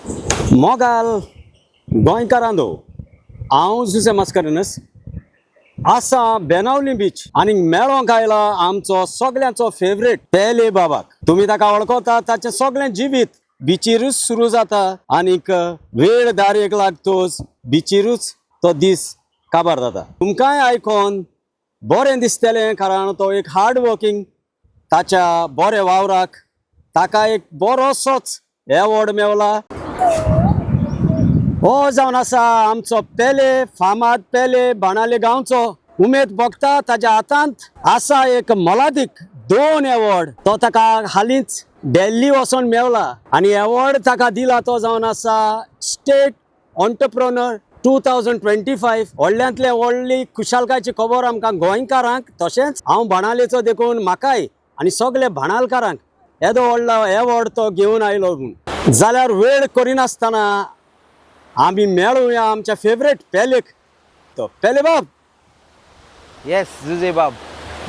मोगाल गोंयकारांनो, हांव जुजे मास्कारेन्हस आसा बेनावली बीच आनी मेळोंक आयला आमचो सगल्यांचो फेवरेट पेले बाबाक. तुमी ताका वळखता. ताचें सगळें जिवीत बिचीरूच सुरू जाता आनीक वेळ दारेक लागतोच बिचीरूच तो दीस काबार जाता. तुमकांय आयकोन बरें दिसतलें, कारण तो एक हार्ड वर्किंग. ताच्या बऱ्या वावराक ताका एक बरोसोच एवॉर्ड मेवला. हो जावन आसा आमचो पेले, फामाद पेले, बाणाले गांवचो. उमेद भोगता ताज्या हातांत आसा एक मोलादीक दोन एवॉर्ड. तो ताका हालींच दिल्ली वचोन मेवला आनी एवॉर्ड ताका दिला तो जावन आसा स्टेट ऑन्टरप्रोनर 2025. व्हडल्यांतले व्हडली खुशालकायची खबर आमकां गोंयकारांक, तशेंच हांव बाणालेचो देखून म्हाकाय आनी सगळे बाणालकारांक येदो व्हडलो एवॉर्ड तो घेवन आयलो म्हूण. जाल्यार वेळ करिनासतना आमी मेळुया आमच्या फेवरेट पेलेक. तो पेले बाब. येस जुजे बाब.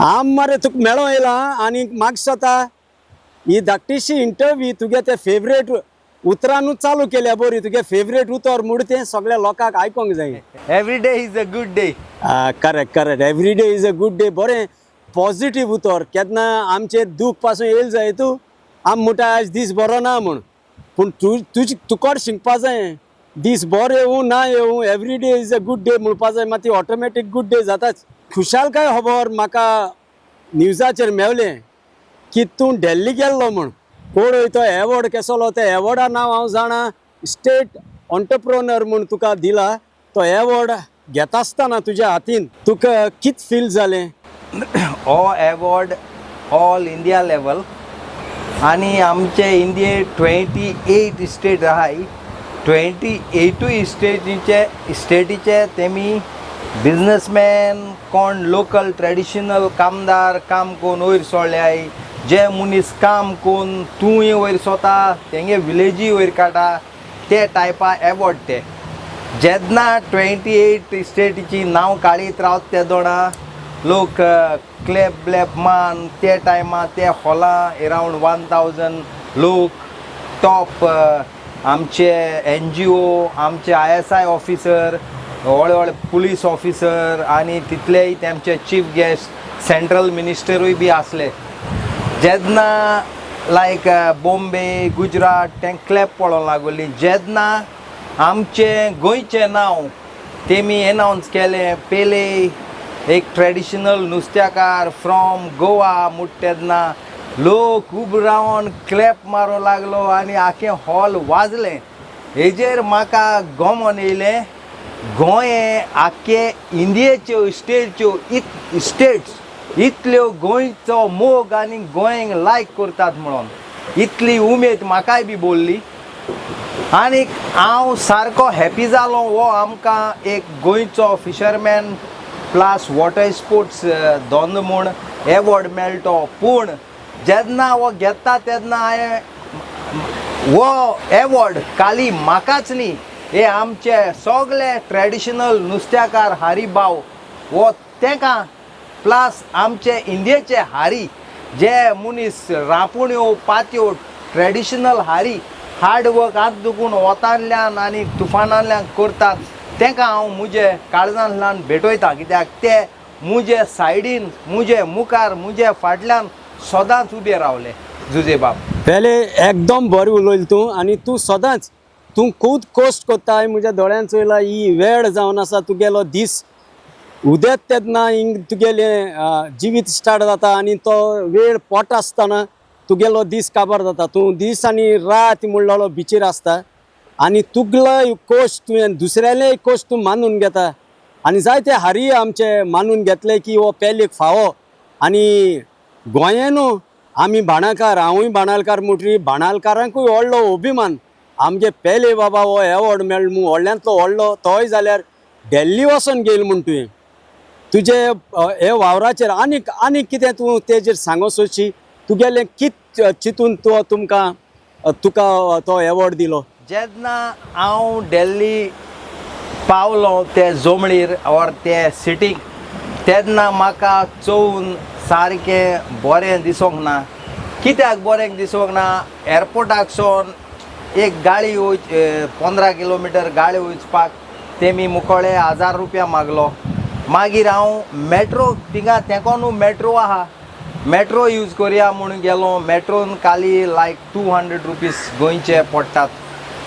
आम मरे तुका मेळों येयला आनी म्हाका दिसता ही धाकटीशी इंटरव्यू तुगे ते फेवरेट उतरानूच चालू केल्या बरी. तुगे फेवरेट उतर म्हूण तें सगळ्या लोकांक आयकोंक जाय. Every day is a good day. Correct correct every day is a good day. बरें पॉझिटीव उतर. केन्ना आमचेर दूख पासून येयल जाय तूं आम म्हणटा आयज दीस बरो ना म्हूण, पूण तूं तुजी तुकोड शिकपा जाय. दीस बरो येवूं ना येवूं, every day is a good day म्हणपा जाय. मागीर ती ऑटोमॅटीक गुड डे जाताच. खुशालकाय खबर म्हाका न्यूजाचेर मेवलें की तूं दिल्ली गेल्लो म्हूण. कोण तो एवॉर्ड केसलो, त्या एवॉर्डा नांव हांव जाणा, स्टेट ऑन्टरप्रोनर म्हूण तुका दिला. तो एवॉर्ड घेता आसतना तुज्या हातीन तुका कित फील जालें? हो एवॉर्ड ऑल इंडिया लेवल आनी आमचे इंडिये 28 स्टेट आहाय. 28ूय स्टेटीचे तेमी बिजनसमॅन, कोण लोकल ट्रेडिशनल कामदार काम कोन्न वयर सोडल्याय, जे मनीस काम कोन्न तूंय वयर सोता, तेंगे विलेजीय वयर काडटा, ते टायपा एवॉर्ड ते. जेन्ना 28 स्टेटीची नांव काडीत रावत तेदोणा लोक क्लॅप ब्लॅप मान ते टायमा ते हॉलां एरावंड 1000 लोक, टॉप आमचे एनजीओ, आमचे आयएसआय ऑफिसर, व्हडले व्हडले पुलीस ऑफिसर आनी तितलेय तेमचे चीफ गेस्ट, सेंट्रल मिनिस्टरूय बी आसले. जेन्ना लायक बॉम्बे, गुजरात तें क्लॅप पडोंक लागली, जेन्ना आमचें गोंयचें नांव तेमी एनावन्स केलें, पेले एक ट्रेडिशनल नुस्त्याकार फ्रॉम गोवा म्हूण, तेन्ना लोक उब रावन क्लॅप मारूंक लागलो आनी आख्खें हॉल वाजलें. हेजेर म्हाका गोमोन येयलें, गोंय आख्खे इंडियेच्यो स्टेटच्यो इत स्टेट्स इतल्यो गोंयचो मोग आनी गोंयक लायक करतात म्हणून इतली उमेद म्हाकाय बी बोल्ली आनीक हांव सारको हॅपी जालो. हो आमकां एक गोंयचो फिशरमॅन प्लस वॉटर स्पोर्ट्स धंदो म्हूण एवॉर्ड मेळटो. पूण जेन्ना हो घेता तेन्ना हांवें हो एवॉर्ड खाली म्हाकाच न्ही, हे आमचे सगळे ट्रेडिशनल नुस्त्याकार हारी भाव हो तेंकां, प्लस आमचे इंडियेचे हारी, जे मनीस रांपोण्यो पात्यो, ट्रेडिशनल हारी, हार्ड वर्क हात दुखून वतांतल्यान आनी तुफानांतल्यान करतात, तेंकां हांव म्हजे काळजांतल्यान भेटयता, कित्याक ते म्हजे सायडीन, म्हजे मुखार, म्हजे फाटल्यान सदांच उबे रावले जुजे बाब. पेले, एकदम बरें उलयलें तूं आनी तूं सदांच तूं खूब कश्ट कोत्ताय. म्हज्या दोळ्यान चोयला. ही वेळ जावन आसा तुगेलो दीस उदेत तेन्ना हिंग तुगेलें जिवीत स्टार्ट जाता आनी तो वेळ पोट आसतना तुगेलो दीस काबार जाता. तूं दीस आनी रात म्हणलेलो बिचीर आसता आनी तुगलो कश्ट तुवें दुसऱ्यालेय कश्ट तूं मानून घेता आनी जायते हारी आमचे मानून घेतले की हो पेलेक फावो. आनी गोंयानू आमी बाणाकार, हांवूय बाणालकार म्हणटरी बाणालकारांकूय व्हडलो अभिमान आमगे पेले बाबा हो एवॉर्ड मेळ्ळो म्हूण, व्हडल्यांतलो व्हडलो. तोय जाल्यार दिल्ली वचोन गेल म्हूण. तुवें तुजे हे वावराचेर आनीक आनीक कितें तूं तेजेर सांगो सोदशी? तुगेलें कित चिंतून तो तुमकां तुका तो एवॉर्ड दिलो? जेन्ना हांव दिल्ली पावलो ते जोमणीर ऑर ते सिटीक, तेन्ना म्हाका चोवन सारकें बरें दिसोंक ना. कित्याक बरें दिसोंक ना? एअरपोर्टाक सावन एक गाडी वच 15 किलोमिटर गाडी वचपाक तेमी मुकोळे 1000 रुपया मागलो. मागीर हांव मेट्रो थिंगा तेंकोनू मेट्रो आहा, मेट्रो यूज करया म्हणून गेलो. मेट्रोन खाली लायक 200 रुपीज गोंयचे पडटात.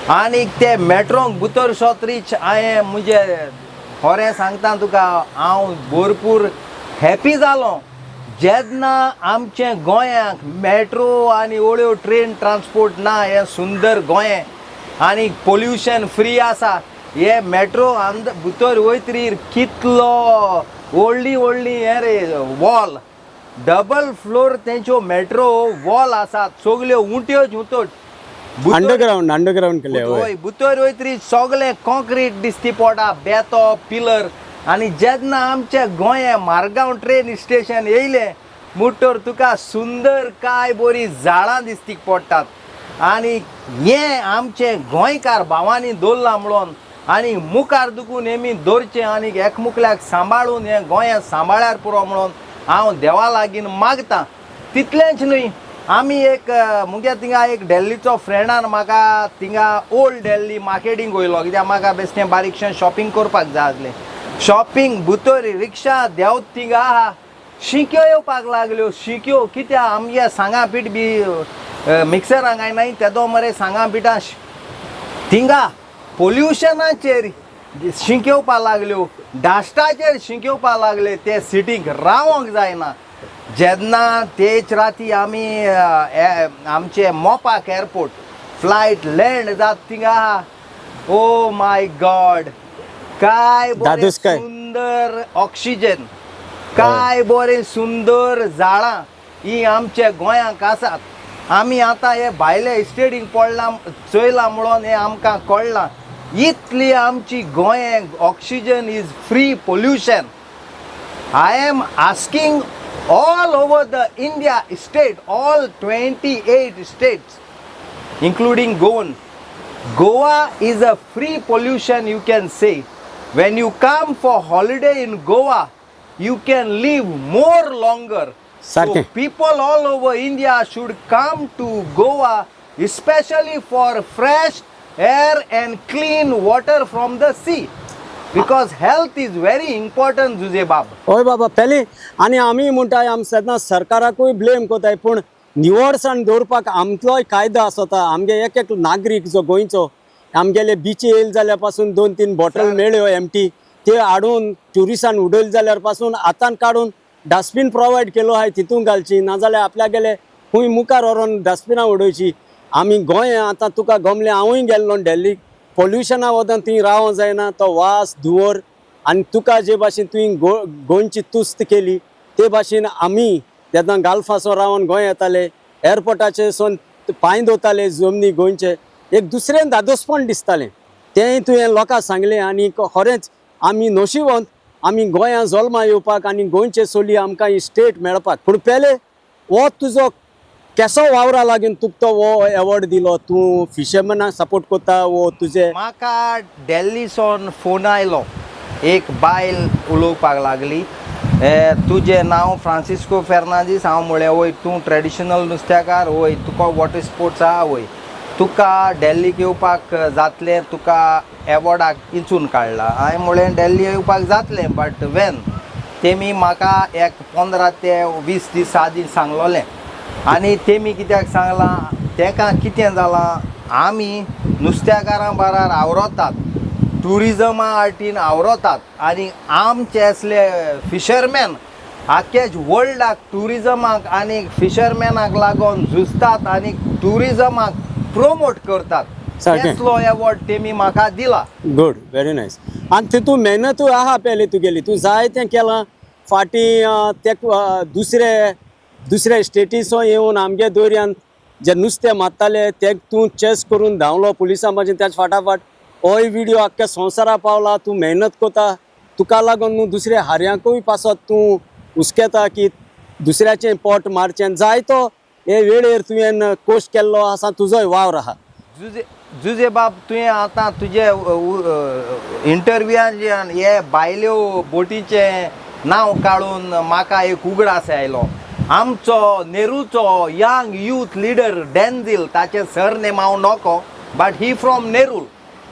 आनी ते मेट्रोंक भितर सोत रीच हांवें म्हजे खरें सांगता तुका, हांव भरपूर हॅपी जालो जेन्ना आमचे गोंयांक मेट्रो आनी व्हडल्यो ट्रेन ट्रान्सपोर्ट ना. हें सुंदर गोंय आनी पोल्युशन फ्री आसा. हे मेट्रो अंद भितर वयतरीर कितलो व्हडली व्हडली हें रे वॉल, डबल फ्लोर तेंच्यो मेट्रो वॉल आसात, सगल्यो उंट्योच उंट्योच. अंडरग्रावंड, अंडरग्रावंड केले, हय. हय, भितर वयतरी सगळें कॉन्क्रीट दिसती पडटा, बेतो पिलर. आनी जेन्ना आमच्या गोंया मारगांव ट्रेन स्टेशन येयलें म्हणटर तुका सुंदर काय बरी झाडां दिसतीक पडटात. आनी हें आमचें गोंयकार भावांनी दवरलां म्हणून आनी मुखार दुखून हेमी दवरचें आनी एकमुकल्याक सांबाळून हें गोंयांत सांबाळ्यार पुरो म्हणून हांव देवा लागीं मागतां. तितलेंच न्हय, आमी एक मुगे थिंगा एक डेल्लीचो फ्रेंडान म्हाका थिंगा ओल्ड डेल्ली मार्केटींग वयलो, कित्याक म्हाका बेश्टें बारीकशें शॉपिंग करपाक जाय आसलें. शॉपिंग भितर रिक्षा देंवत थिंगा आहा, शिंक्यो येवपाक लागल्यो, शिंक्यो. कित्याक आमगे सांगा पीठ बी मिक्सरांक घायनाय तेदो मरे सांगा पिठां. थिंगा पोल्युशनाचेर शिंक येवपाक लागल्यो, डास्टाचेर शिंक येवपाक लागले. ते सिटीक रावोंक जायना. जेन्ना तेच राती आमी आमचे मोपाक एअरपोर्ट फ्लायट लँड जात थिंगा, ओ my God, काय बरें धादोसकाय. सुंदर ऑक्सिजन, काय बरें सुंदर झाडां ही आमच्या गोंयांक आसात. आमी आतां हे भायले स्टेटीक पडलां चोयलां म्हणून हें आमकां कळ्ळां. इतली आमची गोंयांक oxygen is free pollution. I am asking all over the India state, all 28 states, including Goan. Goa is a free pollution, you can say. When you come for holiday in Goa, you can live more longer. So सारकें. People all over India should come to Goa, especially for fresh air and clean water from the sea. Because health is very important, Jose Bab. हय बाबा पेले, आनी आमी म्हणटाय, आमी सदां सरकाराकूय blame कोताय, पूण निवळसाण दवरपाक आमचोय कायदो आसता. आमगे एक एक नागरीक जो गोंयचो, आमगेले बिची येयले जाल्यार पासून दोन तीन बॉटल मेळ्यो एमटी, ते हाडून ट्युरिस्टान उडयले जाल्यार पासून हातान काडून डस्टबीन प्रोवायड केलो आहाय, तितून घालची, नाजाल्यार आपल्यागेले खूंय मुखार व्हरोन डस्टबिनां उडोवची. आमी गोंय आतां तुका गमलें, हांवूय गेल्लो डेल्लीक, पोल्युशना वचून थंय रावों जायना, तो वास धुंवर. आनी तुका जे भाशेन तुवें गोंयची तुस्त केली, ते भाशेन आमी तेन्ना गाल्फासो रावन गोंय येताले, एअरपोर्टाचेर सोन पांय दवरताले जमनी गोंयचे, एक दुसरें धादोसपण दिसतालें. तेंय तुवें लोकांक सांगलें. आनी खरेंच आमी नशिबवंत, आमी गोंयां जल्मा येवपाक आनी गोंयचे सोली आमकां ही स्टेट मेळपाक. पूण पेले हो तुजो केसो वावरा लागून तुका तो हो एवॉर्ड दिलो? तूं फिशरमॅनाक सपोर्ट करता वो तुजे म्हाका डेल्लीसोन फोन आयलो. एक बायल उलोवपाक लागली, तुजें नांव फ्रांसिस्को फेर्नांदीस? हांव म्हळें वय. तूं ट्रेडिशनल नुस्त्याकार? वय. तुका वॉटर स्पोर्ट्स आहा? वय. तुका डेल्लीक येवपाक जातलें? तुका एवॉर्डाक इंचून काडला. हांवें म्हळें डेल्ली येवपाक जातलें, बट when? तेमी म्हाका एक 15 ते 20 दीस आदीं सांगलोलें. आनी तेमी कित्याक सांगलां, तेका कितें जालां, आमी नुस्त्याकारां बारार आवरोतात, ट्युरिजमा आर्टीन आवरोतात आनी आमचे असले फिशरमॅन आख्खेच वर्ल्डाक ट्युरिजमाक आनी फिशरमॅनाक लागून झुजतात आनी ट्युरिजमाक प्रोमोट करतात. सारकें. तेसलो एवॉर्ड तेमी म्हाका दिला. Good, very nice. आनी तितून मेहनतूय आहा पेले तुगेली, तूं जायतें केलां फाटीं. ते दुसरे दुसरे स्टेटीचो येवन आमगे दर्यान जे नुस्तें मारताले ते तूं चेस करून धांवलो पुलिसां भाशेन त्याच फाटाफाट. होय विडियो आख्ख्या संवसारा पावला. तूं मेहनत करता, तुका लागून न्हू दुसऱ्या हार्यांकूय पासत तूं हुस्केता की दुसऱ्याचें पोट मारचें. जायतो हे वेळेर तुवें कोश्ट केल्लो आसा, तुजोय वावर आहा. जुजे जुजे बाब, तुवें आतां तुजे इंटरव्यूआन हे बायल्यो बोटीचें नांव काडून म्हाका एक उगडास आयलो. आमचो नेरूचो यंग यूथ लिडर डेन्झील, ताचें सरनेम हांव नको. but he from Nerul.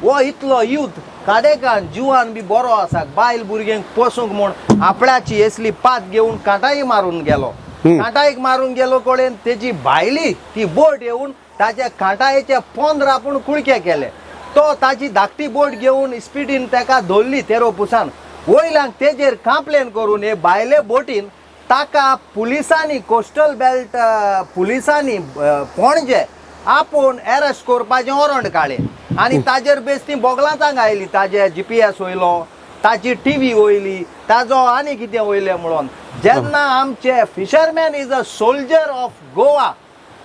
हो इतलो यूथ काडेकान जिवान बी बरो आसा, बायल भुरग्यांक पोसूंक म्हूण आपणाची असली पात घेवन कांटाई मारून गेलो. कांटाईक मारून गेलो कडेन तेजी भायली ती बोट येवन ताच्या कांटायेचे 15 आपूण कुळके केले. तो ताजी धाकटी बोट घेवन स्पिडीन ताका धरली तेरोपुसान. वयल्यान तेजेर कंप्लेन करून हे भायले बोटीन ताका पुलिसांनी, कोस्टल बेल्ट पुलिसांनी पणजे आपोवन एरेस्ट करपाचें वॉरंट काडलें आनी ताजेर बेस ती बोगलांतांक आयली. ताजे GPS वयलो, ताजी TV वयली, ताजो आनी कितें वयलें म्हणून. जेन्ना आमचे fisherman is a soldier of Goa,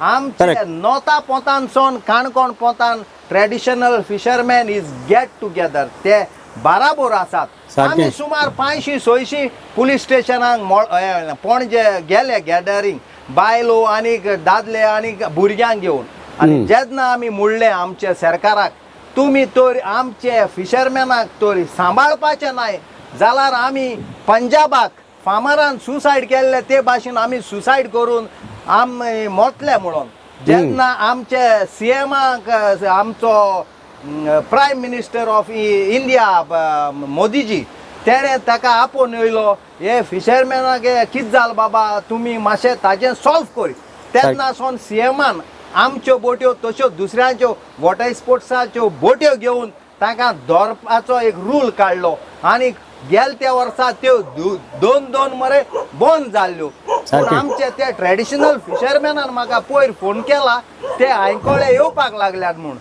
आमचे नोता पोंतानसून Canacona पोंतान traditional fisherman is get together, ते बाराबोर आसात. आमी सुमार 500-600 पुलीस स्टेशनाक पणजे गेले गॅदरींग, बायलो आनी दादले आनी भुरग्यांक घेवन. आनी जेन्ना आमी म्हणलें आमच्या सरकाराक, तुमी तर आमचे फिशरमॅनाक तर सांबाळपाचें नाय जाल्यार आमी पंजाबाक फार्मरान सुसायड केल्ले ते भाशेन आमी सुसायड करून आमी मोतले म्हणून. जेन्ना आमचे CMाक आमचो प्रायम मिनिस्टर ऑफ इंडिया मोदीजी तेणें ताका आपोवन येयलो, हे फिशरमॅनाक कितें जालें बाबा, तुमी मातशें ताजें सॉल्व करी. तेन्ना सावन CMान आमच्यो बोट्यो तश्यो दुसऱ्यांच्यो वॉटर स्पोर्ट्साच्यो बोट्यो घेवन तांकां धरपाचो एक रूल काडलो आनी गेल त्या वर्सा त्यो दोन मरे बंद जाल्ल्यो. पूण आमचे ते ट्रेडिशनल फिशरमॅनान म्हाका पयर फोन केला, ते आयकोळे येवपाक लागल्यात म्हूण.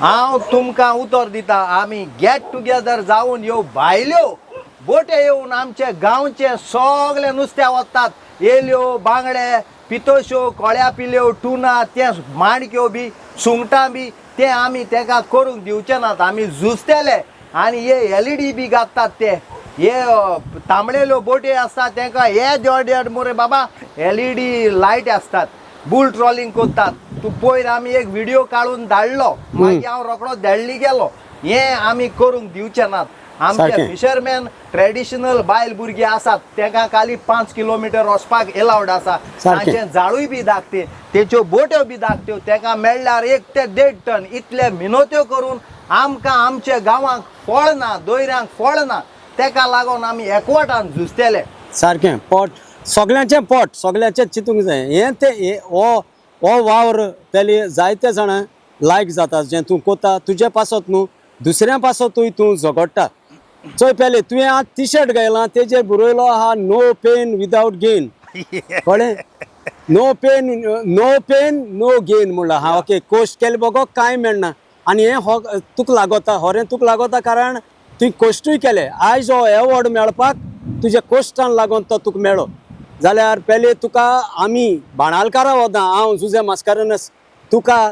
हांव तुमकां उतर दिता, आमी गेट टुगेदर जावन ह्यो भायल्यो बोटे येवन आमचे गांवचे सगळे नुस्त्या वतात, येल्यो, बांगडे, पितोश्यो, कोळ्या पिल्यो, टुना, ते माणक्यो बी, सुंगटां बी, ते आमी तेका करूंक दिवचे नात. आमी झुजतले. आनी हे LED बी घालतात ते हे तांबडेल्यो बोटी आसता तेंकां हे देड देड मुरे बाबा LED light आसतात, बुल ट्रॉलिंग करतात. तूं पयर आमी एक व्हिडिओ काडून धाडलो, मागीर हांव रोकडो देडली गेलो. हे आमी करूंक दिवचे नात. आमचे फिशरमॅन ट्रेडिशनल बायल भुरगीं आसात तेंकां खाली 5 किलोमिटर वचपाक एलावड आसा. तांचें जाळूय बी धाकटे, तेच्यो बोट्यो बी धाकट्यो, तेंकां मेळ्ळ्यार 1 ते 1.5 टन इतले मिनोत्यो करून आमकां आमच्या गांवांक फळ ना, दोयऱ्यांक फळ ना. तेका लागून आमी एकवटान झुजतले. सारकें पोट सगळ्यांचें, पोट सगळ्यांचें चिंतूंक जाय. हें तें हो हो वावर तेली जायते जाणां लायक जाता जें तूं कोता तुजे पासत न्हू, दुसऱ्या पासतूय तूं झगडटा. चोय पेले तुवें आज टी शर्ट घायलां तेजेर बरयलो आहा नो पेन विदावट गेन, कळ्ळें? No pain no pain no gain म्हणलां. हा ओके, कोश्ट केले बगो कांय मेळना. आनी हें हो तुका लागोता, होरें तुका लागोता, कारण तुवें कश्टूय केले. आयज हो एवॉर्ड मेळपाक तुज्या कश्टान लागून तो तुका मेळ्ळो. जाल्यार पेले तुका आमी बाणालकारा वता, हांव जुजे मास्कारेनस तुका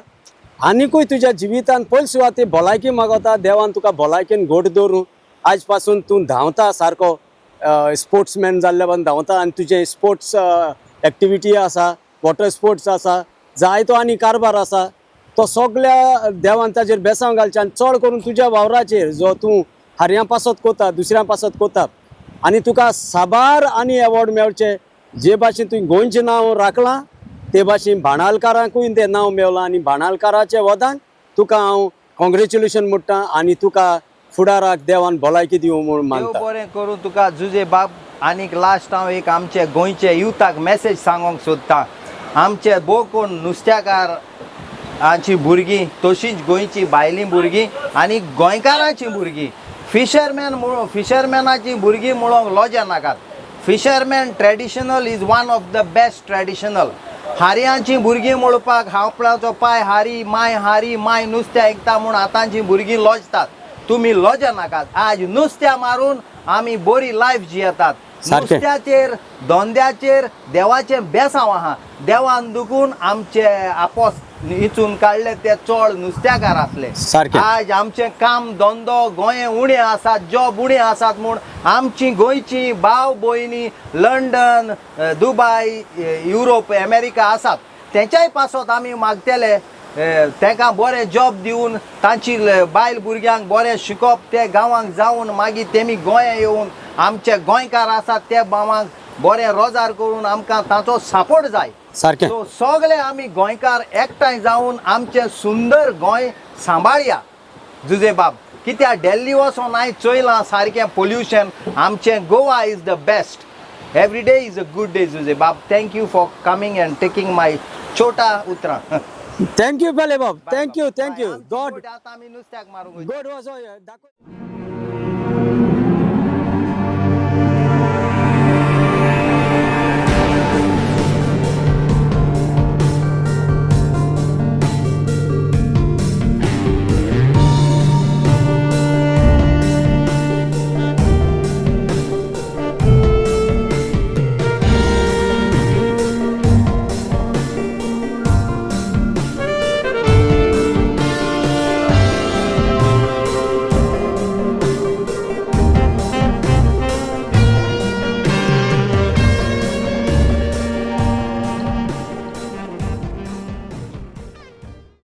आनिकूय तुज्या जिवितान पयले सुवाती भलायकी मागोता. देवान तुका भलायकेन घट दवरूं. आयज पासून तूं धांवता सारको स्पोर्ट्समॅन जाल्ल्या भाशेन धांवता आनी तुजें स्पोर्ट्स एक्टिविटी आसा, वॉटर स्पोर्ट्स आसा, जायतो आनी कारभार आसा, तो सगळ्या देवान ताजेर बेसांव घालचें. आनी चड करून तुज्या वावराचेर जो तूं हारयां पासत कोता, दुसऱ्यां पासत कोता, आनी तुका साबार आनी एवॉर्ड मेळचे. जे भाशेन तुवें गोंयचें नांव राखलां ते भाशेन बाणालकारांकूय तें नांव मेवलां. आनी बाणालकाराच्या वदान तुका हांव कॉंग्रेच्युलेशन म्हणटा आनी तुका फुडाराक देवान भलायकी दिवं म्हूण मानता. बरें करूं तुका जुजे बाब. आनीक लास्ट हांव एक आमचे गोंयचे युथाक मॅसेज सांगोंक सोदतां. आमचे भोव कोण नुस्त्याकार आमची भुरगीं, तशींच गोंयची भायलीं भुरगीं आनी गोंयकारांची भुरगीं फिशरमॅन म्हणून, फिशरमॅनाची भुरगीं म्हणूंक लॉजा नाकात. Fisherman traditional is one of the best traditional. हारयांची भुरगीं म्हणपाक हांवपणाचो पाय हारी, माय हारी, माय नुस्तें आयकता म्हूण आतांची भुरगीं लजतात. तुमी लजा नाकात. आज नुस्त्या मारून आमी बरी लायफ जियेतात. नुस्त्याचेर, धंद्याचेर देवाचें बेसांव आहा. देवान दुखून आमचे आपोस इचून काडले ते चड नुस्त्याकार आसले. आज आमचें काम धंदो गोंय उणें आसात, जॉब उणें आसात म्हूण आमची गोंयची भाव भयणी लंडन, दुबाय, युरोप, अमेरिका आसात. तेंच्याय पासत आमी मागतले तेंकां बरें जॉब दिवन तांची बायल भुरग्यांक बरें शिकोवप, ते गांवांक जावन मागीर तेमी गोंया येवन आमचे गोंयकार आसात ते गांवांक बरें रोजार करून आमकां तांचो सपोर्ट जाय. सारकें. सो सगळे आमी गोंयकार एकठांय जावन आमचें सुंदर गोंय सांबाळया जुजे बाब, कित्याक दिल्ली वचोन हांवें चोयलां सारकें पोल्युशन. आमचें Goa is the best. Every day is a good day. Jose Bab, thank you for coming and taking my छोटा उतरां. Thank you पेले बाब, thank you, thank you. God आतां आमी नुस्त्याक मारूंक. गॉड वचो दाखय.